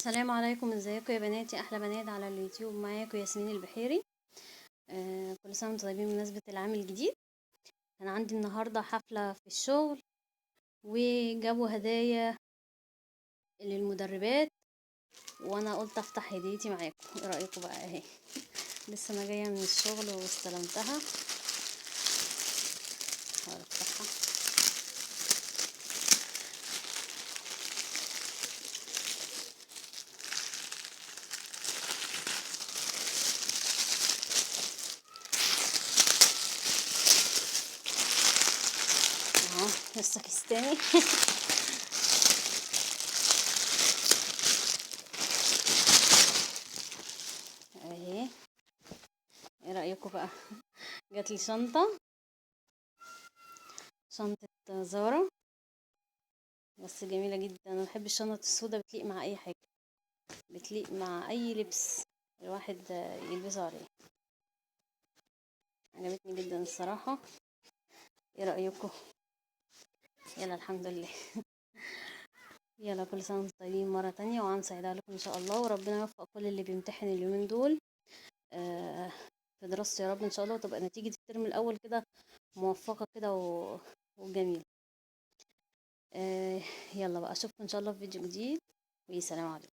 السلام عليكم، ازيكم يا بناتي؟ احلى بنات على اليوتيوب. معاكم ياسمين البحيري. كل سنة وانتم طيبين بمناسبة العام الجديد. انا عندي النهارده حفلة في الشغل وجابوا هدايا للمدربات، وانا قلت افتح هديتي معاكم. ايه رايكم بقى؟ اهي لسه انا جاية من الشغل واستلمتها. هحاول افتحها. اهو لسه كيس تاني. اهي، ايه رايكم بقى؟ جات لي شنطه، شنطه زارا، بس جميلة جدا. انا بحب الشنط السوداء، بتليق مع اي حاجة، بتليق مع اي لبس الواحد يلبسه عليه. عجبتني جدا الصراحة. ايه رايكم؟ يلا الحمد لله. يلا كل سنة وانتم طيبين مرة تانية، وعام سعيد عليكم ان شاء الله، وربنا يوفق كل اللي بيمتحن اليومين دول في دراسته يا رب ان شاء الله، وتبقى نتيجة الترم الاول كده موفقة كده وجميلة. يلا بقى اشوفكم ان شاء الله في فيديو جديد، وسلام عليكم.